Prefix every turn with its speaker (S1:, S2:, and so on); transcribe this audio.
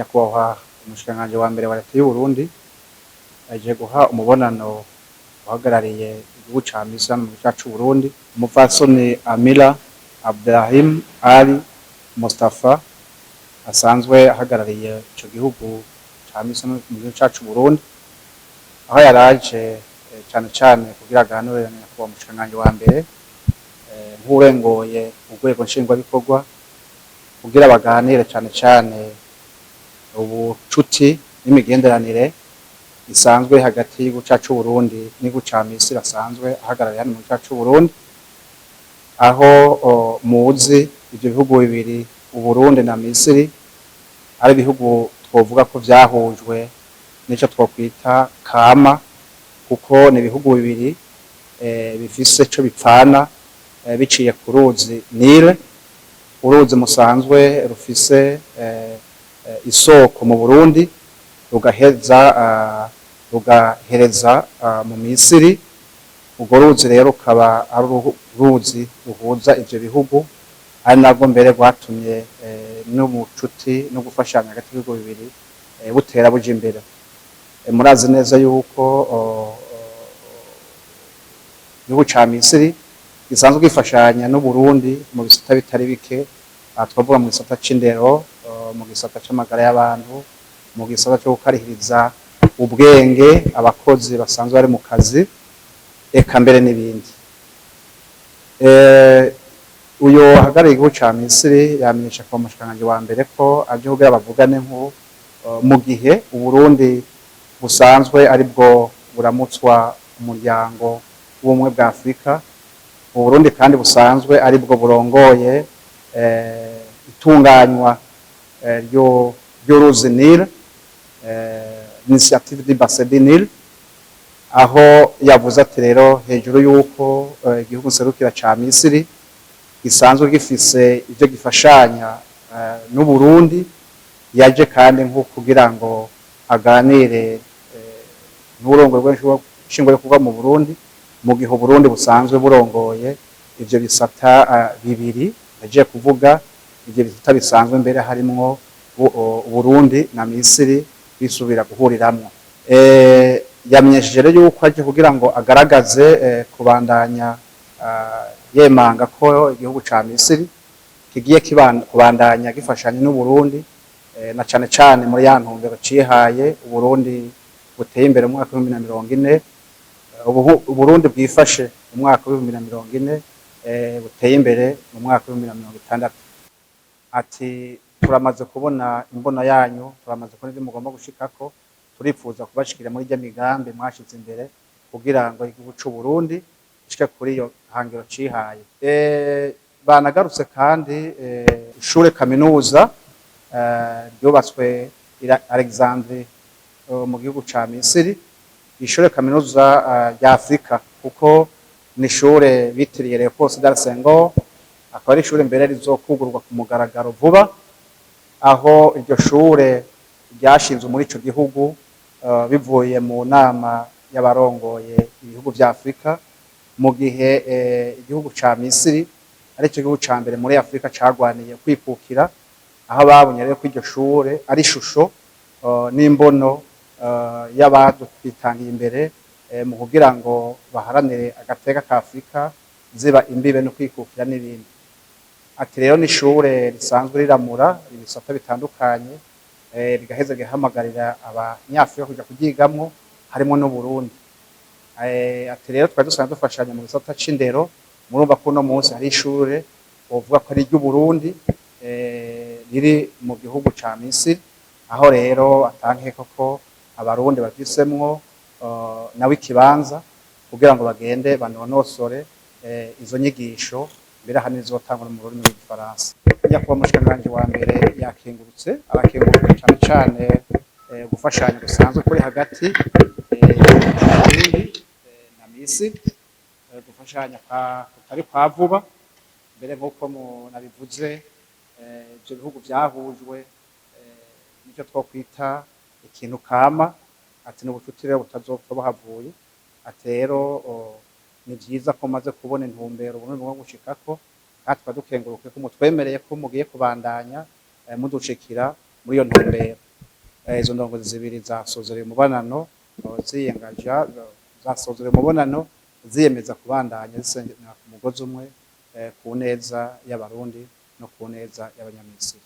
S1: Nyakubahwa umushikiranganji wa mbere wa leta y'Uburundi aje guha umubonano uhagarariye igihugu ca Misiri mu gihugu cacu c'Uburundi, umupfasoni Amira Abdurahim Ali Mustafa, asanzwe ahagarariye ico gihugu ca Misiri mu gihugu cacu c'Uburundi, aho yaraje cane cane kugira aganire na nyakubahwa umushikiranganji wa mbere nk'uwurongoye urwego nshingwabikorwa, kugira baganire cane cane ubucuti n'imigenderanire isanzwe hagati y'igihugu cacu c'Uburundi n'igihugu ca Misiri asanzwe ahagarariye hano mu gihugu cacu c'Uburundi, aho muzi ivyo bihugu bibiri, Uburundi na Misiri, ari ibihugu twovuga ko vyahujwe n'ico twokwita kama, kuko ni ibihugu bibiri bifise ico bipfana biciye ku ruzi Nile, uruzi musanzwe rufise isoko mu Burundi, rugaheza rugahereza mu Misiri. Urwo ruzi rero rukaba ari uruzi ruhuza ivyo bihugu, ari narwo mbere rwatumye n'ubucuti no gufashanya hagati y'ibihugu bibiri butera buja imbere. Murazi neza yuko igihugu ca Misiri gisanzwe gifashanya n'Uburundi mu bisata bitari bike. Aha twavuga mu gisata c'indero, mu gisata c'amagara y'abantu, mu gisata co gukarihiriza ubwenge abakozi basanzwe bari mu kazi, eka mbere n'ibindi. Uyo ahagarariye igihugu ca Misiri yamenyesha ko umushikiranganji wa mbere ko aje kugira bavugane nko mu gihe Uburundi busanzwe ari bwo buramutswa umuryango w'Ubumwe bwa Afurika, Uburundi kandi busanzwe ari bwo burongoye itunganywa ry'uruzi Nile, Initiative du Bassin du Nil, aho yavuze ati rero hejuru y'uko igihugu nserukira ca Misiri gisanzwe gifise ivyo gifashanya n'Uburundi, yaje kandi nko kugira ngo aganire n'uburongoye nshingwabikorwa mu Burundi, mu gihe Uburundi busanzwe burongoye ivyo bisata bibiri yagiye kuvuga, ivyo bisata bisanzwe mbere harimwo Uburundi na Misiri bisubira guhuriramwo. Yamenyesheje rero yuko aje kugira ngo agaragaze kubandanya yemanga ko igihugu ca Misiri kigiye kubandanya gifashanya n'Uburundi, na cane cane muri ya ntumbero cihaye, Uburundi buteye imbere mu mwaka w'2040, Uburundi bwifashe mu mwaka w'2040, buteye imbere mu mwaka w'2060. Ati turamaze kubona imbono yanyu, turamaze kubona ivyo mugomba gushikako, turipfuza kubashikira muri irya migambi mwashize imbere kugira ngo igihugu c'Uburundi gishike kuri iyo hangiro cihaye. Banagarutse kandi ishure kaminuza ryubatswe Alexandrie mu gihugu ca Misiri, ishure kaminuza rya Afrika, kuko ni ishure bitiriye Léopold Sédar Senghor, akaba ari ishure mbere rizokugurwa ku mugaragaro vuba, aho iryo shure ryashinzwe muri ico gihugu bivuye mu nama y'abarongoye ibihugu vya Afrika, mu gihe igihugu ca Misiri ari cyo gihugu ca mbere muri Afrika cagwaniye kwikukira, aho babonye rero ko iryo shure ari ishusho n'imbono y'abadutwitangiye imbere mu kugira ngo baharanire agateka ka Afrika, ziba imbibe no kwikukira n'ibindi. Ati rero n'ishure risanzwe riramura ibisata bitandukanye, rigaheza rigahamagarira abanyafrika kuja kuryigamwo, harimwo n'Uburundi. Ati rero twari dusanzwe dufashanya mu gisata c'indero, murumva ko uno munsi hari ishure wovuga ko ari iry'Uburundi riri mu gihugu ca Misiri, aho rero atankeka ko Abarundi bafisemwo nawe ikibanza kugira ngo bagende banonosore izo nyigisho, mbere ahanini zizotangwa no mu rurimi rw'Igifaransa. Nyakubahwa umushikiranganji wa mbere yakengurutse, arakenguruka cane cane gufashanya gusanzwe kuri hagati y'Uburundi na Misiri, gufashanya kutari kwa vuba mbere, nk'uko nabivuze, ivyo bihugu vyahujwe nicyo twokwita ikintu kama. Ati ni ubucuti rero butazopfa buhavuye. Ati rero ni vyiza ko mumaze kubona intumbero Uburundi bugomba gushikako, kandi tukaba dukenguruke ko mutwemereye ko mugiye kubandanya mudushikira muri iyo ntumbero. Izo ndongozi zibiri zasozereye umubonano ziyengaja, zasozereye umubonano ziyemeza kubandanya zisenyera ku mugozi umwe ku neza y'Abarundi no ku neza y'Abanyamisiri.